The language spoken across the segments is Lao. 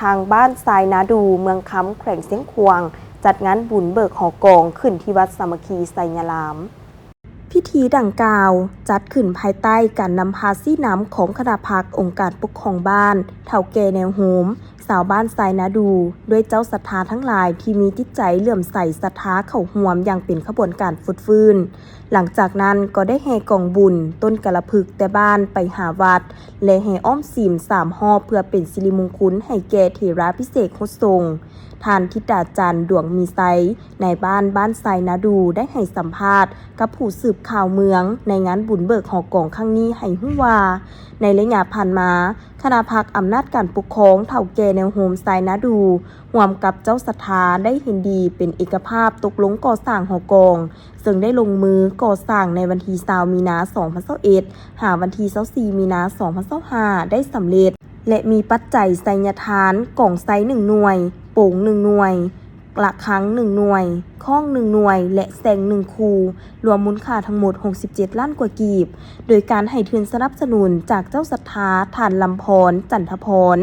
ທາງບ້ານຊາຍນາດູ ເມືອງຄຳ ແຂວງຊຽງຂວາງ ຈັດງານບຸນເບີກຫໍກອງ ຂຶ້ນທີ່ວັດສາມັກຄີໄຊຍະລາມ. ພິທີດັ່ງກ່າວຈັດຂຶ້ນພາຍໃຕ້ການນຳພາຊີ້ນຳຂອງຄະນະພັກ, ອົງການປົກຄອງບ້ານ, ເຖົ້າແກ່ແນວໂຮມ, ຊາວບ້ານຊາຍນາດູ, ດ້ວຍເຈົ້າສັດທາທັງຫຼາຍທີ່ມີຈິດໃຈເຫຼື້ອມໃສສັດທາເຂົ້າຮ່ວມຢ່າງເປັນຂະບວນການຟົດຟື້ນ. ຫຼັງຈາກນັ້ນກໍໄດ້ແຫ່ກອງບຸນຕົ້ນກາລະພຶກແຕ່ບ້ານໄປຫາວັດ ແລະ ແຫ່ອ້ອມສີມສາມຮອບ ເພື່ອເປັນສິລິມຸງຄຸນໃຫ້ແກ່ເຖລາພິເສກຫົດສົງ. ທ່ານທິດາຈັນ ດວງມີໄຊ ນາຍບ້ານບ້ານຊາຍນາດູ ໄດ້ໃຫ້ສຳພາດກັບຜູ້ສື່ຂ່າວເມືອງໃນງານບຸນເບີກຫໍກອງຄັ້ງນີ້ໃຫ້ຮູ້ວ່າ ໃນໄລຍະຜ່ານມາ ຄະນະພັກອຳນາດການປົກຄອງເຖົ້າແກ່ແນວໂຮມຊາຍນາດູ ຮ່ວມກັບເຈົ້າສັດທາໄດ້ເຫັນດີເປັນເອກະພາບຕົກລົງກໍ່ສ້າງຫໍກອງ, ເຊິ່ງໄດ້ລົງມືກໍ່ສ້າງໃນວັນທີຊາວ ມີນາ ສອງພັນຊາວເອັດ ຫາວັນທີຊາວສີ່ ມີນາ ສອງພັນຊາວຫ້າ ໄດ້ສຳເລັດ ແລະ ມີປັດໄຈໄຊຍະທານ ກອງໄຊໜຶ່ງໜ່ວຍ, ໂປງໜຶ່ງໜ່ວຍ, ລະຄັງໜຶ່ງໜ່ວຍ, ຄ້ອງໜຶ່ງໜ່ວຍ ແລະ ແຊງໜຶ່ງຄູ່, ລວມມູນຄ່າທັງໝົດຫົກສິບເຈັດລ້ານກວ່າກີບ, ໂດຍການໃຫ້ທຶນສະໜັບສະໜູນຈາກເຈົ້າສັດທາ ທ່ານ ລຳພອນ ຈັນທະພອນ,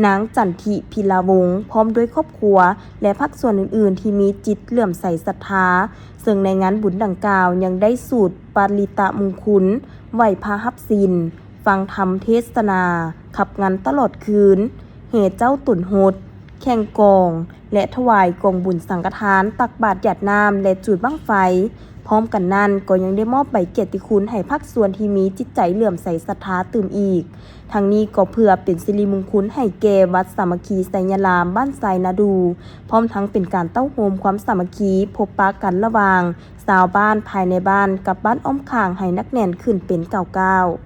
ນາງ ຈັນທິພິລາວົງ ພ້ອມດ້ວຍຄອບຄົວ ແລະ ພາກສ່ວນອື່ນໆທີ່ມີຈິດເຫຼື້ອມໃສສັດທາ, ເຊິ່ງໃນງານບຸນດັ່ງກ່າວຍັງໄດ້ສູດປະລິຕະມຸງຄຸນ, ໄຫວ້ພະຮັບສິນ, ຟັງທຳເທດສະໜາ, ຂັບງັນຕະຫຼອດຄືນ, ແຫ່ເຈົ້າຕົນຫົດ, ແຂ່ງກອງ ແລະ ຖວາຍກອງບຸນສັງຄະທານ, ຕັກບາດຢາດນ້ຳ ແລະ ຈູດບັ້ງໄຟ. ພ້ອມກັນນັ້ນກໍຍັງໄດ້ມອບໃບກຽດຕິຄຸນໃຫ້ພາກສ່ວນທີ່ມີຈິດໃຈເຫຼື້ອມໃສສັດທາຕື່ມອີກ. ທັງນີ້ກໍເພື່ອເປັນສິລິມຸງຄຸນໃຫ້ແກ່ວັດສາມັກຄີໄຊຍະລາມ ບ້ານຊາຍນາດູ, ພ້ອມທັງເປັນການເຕົ້າໂຮມຄວາມສາມັກຄີ, ພົບປະກັນລະຫວ່າງຊາວບ້ານພາຍໃນບ້ານກັບບ້ານອ້ອມຂ້າງໃຫ້ໜັກແໜ້ນຂຶ້ນເປັນກ້າວໆ.